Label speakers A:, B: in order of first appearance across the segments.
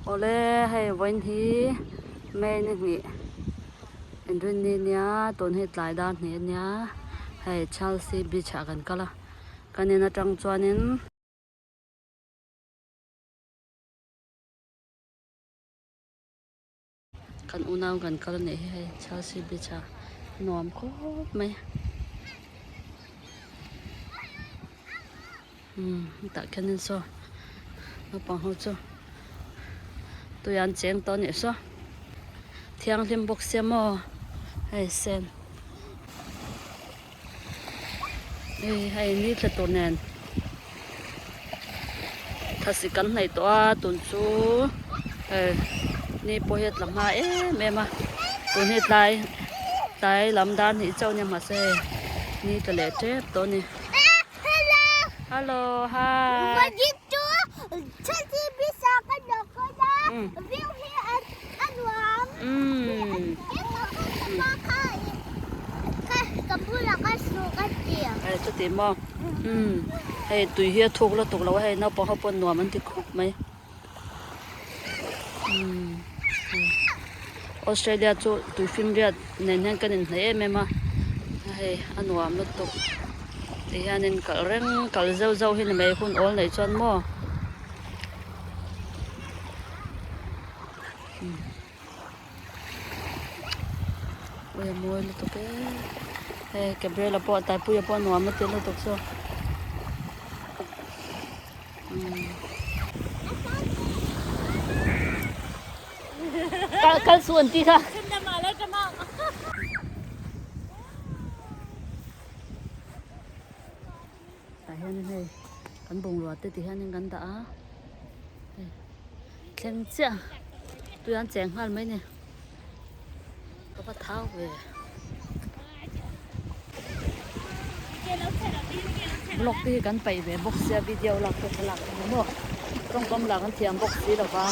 A: Awle hei vawiin hi May ni hnih inrinni nia tun hi tlai dar hnih ania hei Chelsea beach ah kan kal a kan in atang chuanin. Kan unau kan kal anih hi hei Chelsea beach ah nuam khawp mai umm tah khianin saw naupang ho chu tui an cheng tawh anih saw thianghlim bawk sia maw hei sen hei hei ni thla tur nen thlasik kan hnaih tawh a tun chu hei ni pawh hi a tla hma em em a tun hi tlai tlai lam dar hnih chauh a nia mahse hei ni tla leh tep tawh a ni hello hi Chuti maw umm hei tui hi a thuk lutuk lo a hei naupang ho pawh nuam an ti khawp mai umm Australia chu tui fimriat nen hian kan inhnaih em em a hei a nuam lutuk ti hianin kalh reng kal zeuh zeuh hi ni mai hun awl neih chuan maw. Ui a mawi lutuk e hei Gabriel-a pawh Taipuia pawh a nuam a ti lutuk chu kal kal suh an tih kha. Tah hianin hei kan bungrua te ti hianin kan dah a hei thleng chiah tui an cheng nghal mai ni ka va thau ve vlog te hi kan paih ve bawk sia video lak pawh thlalak te hi maw tawngkam lah kan thiam bawk si lo va.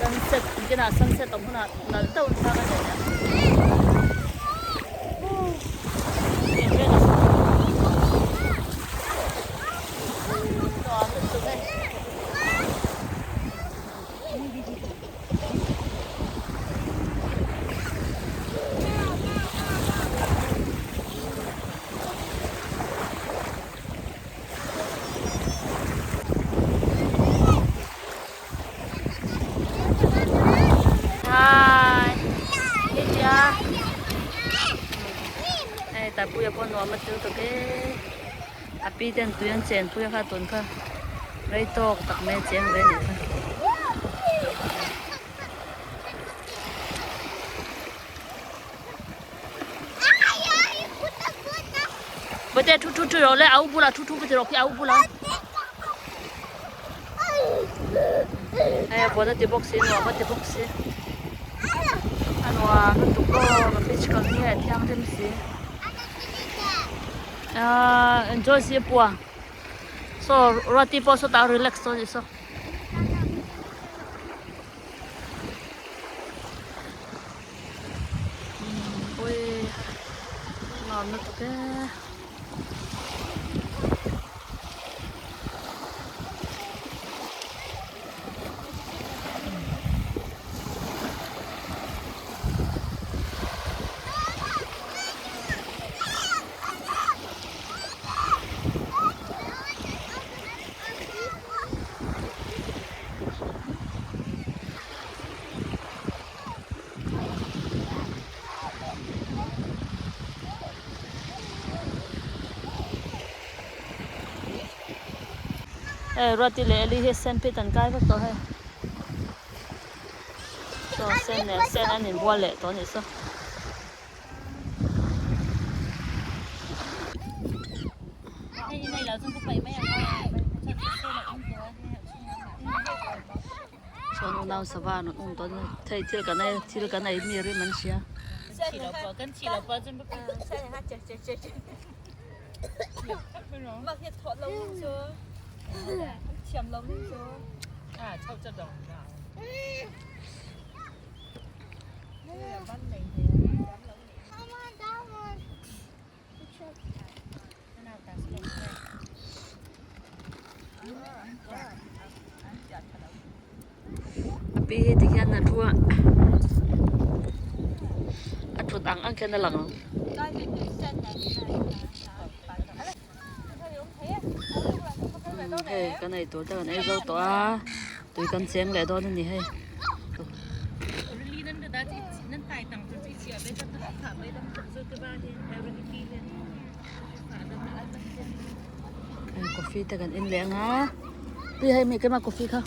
A: Sunset kinah sunset awm hunah nalh deuh in thla ka nei a. Hi Lydia Hei Tapuia pawh nuam a til tawk e a pi ten tui an chen pui a kha tun kha rei tawk tak mai a cheng ve a nih kha. Bawihte thu thu thu rawh le au bulah thu thu ka ti rawh khi au bulah. Hei a buan a ti bawk si nuam a ti bawk si. A nuam lutuk aw ka beach kal hi a thianghlim si. Ahh enjoy si a pua. Saw Ruati pawh sawtah a relax dawn a nih saw. Ui nuam lutuk e. Hei Ruati leh Eli hi sandpit an kai vek tawh hei saw sen leh sen an inbual leh tawh a nih saw. Chuan unau sava an rawn awm tawh a thei thil kan ei thil kan ei mi rim an hria. Pi hi tikhian a thu a a thut ang ang khian a lang ang. Hei kan ei tur te kan ei zo tawh a tui kan cheng leh dawn a ni hei. Coffee te kan in leh ang a tui hei mi keimah coffee kha.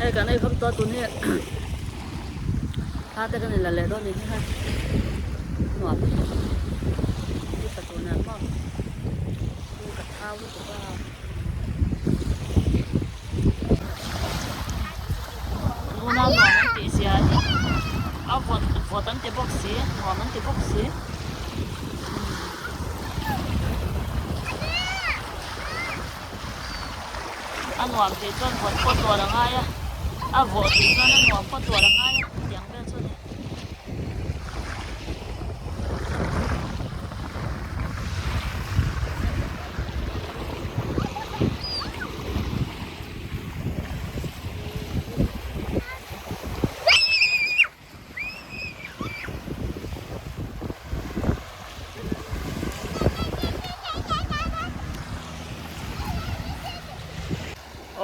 A: Hei kan ei khawp tawh tun hi thla te kan inla leh dawn ni hi hei nuam ni tla tur nen maw chu ka thau lutuk a. Unau nuam an tih zia hi a vawt vawt an ti bawk si nuam an ti bawk si. A nuam tih chuan vawt pawh tuar a ngai a, a vawh tih chuan a nuam pawh tuar a ngai a tiang vel chu a ni.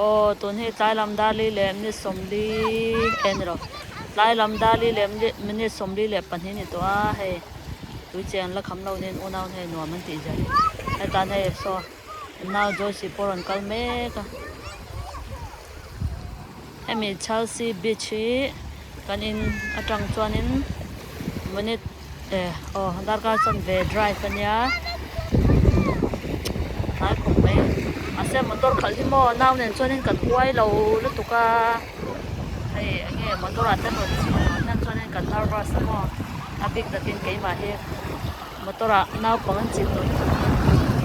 A: Aw tun hi tlai lam dar li leh minute sawmli e ni lo tlai lam dar li leh minute sawmli leh pahnih a ni tawh a hei tui cheng la kham lo nen unau hei nuam an tih zia hi hetan hei saw nau Joyce pawh a rawn kal mek a. Hemi Chelsea beach hi kan in atang chuanin minute eh aw darkar chanve drive a nia hnai khawp mai mahse motor khalh hi maw nau nen chuanin kan huai lo lutuk a hei enge motor ah te rawn chhuk dawn hian chuanin kan nervous a maw a bik takin keimah hi motor ah naupang an chil dawn hi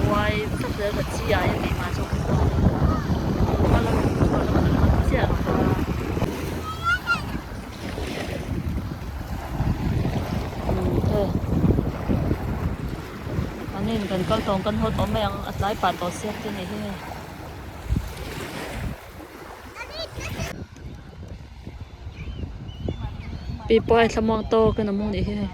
A: huai vek zel ka chi ai a keimah chu chiah lo a hei anin kan kal tawng kan haw tawh mai ang a tlai pah tawh siak te nih hi hei. Pi pawh hei thlamuang tawk in a mu nih hi hei.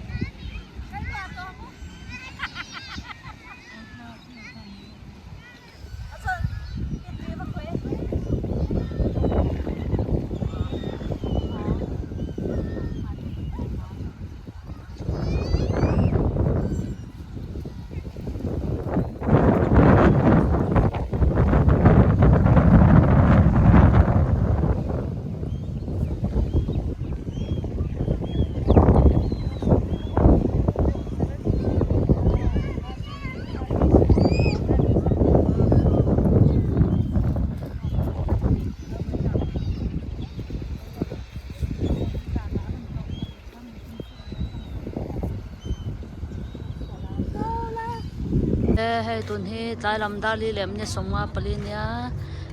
A: Hei tun hi tlai lam dar li leh minute sawmnga pali nia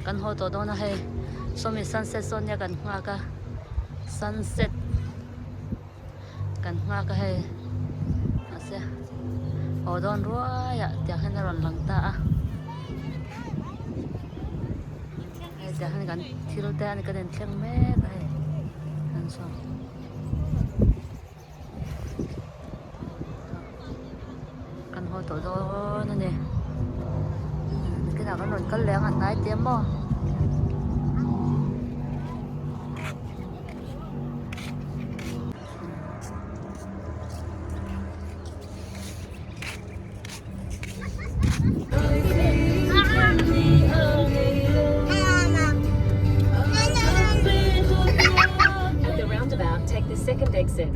A: kan haw tawh dawn a hei sawmi sunset sawn nia kan nghak a sunset kan nghak a hei mahse haw dawn ruai ah tiang hian a rawn lang ta a hei tiang hian kan thil te a kan inthleng mek a hei an sawn. Kan haw tawh dawn a ni. Nakinah kan rawn kal leh ang a hnai te maw.
B: At the roundabout, take the second exit.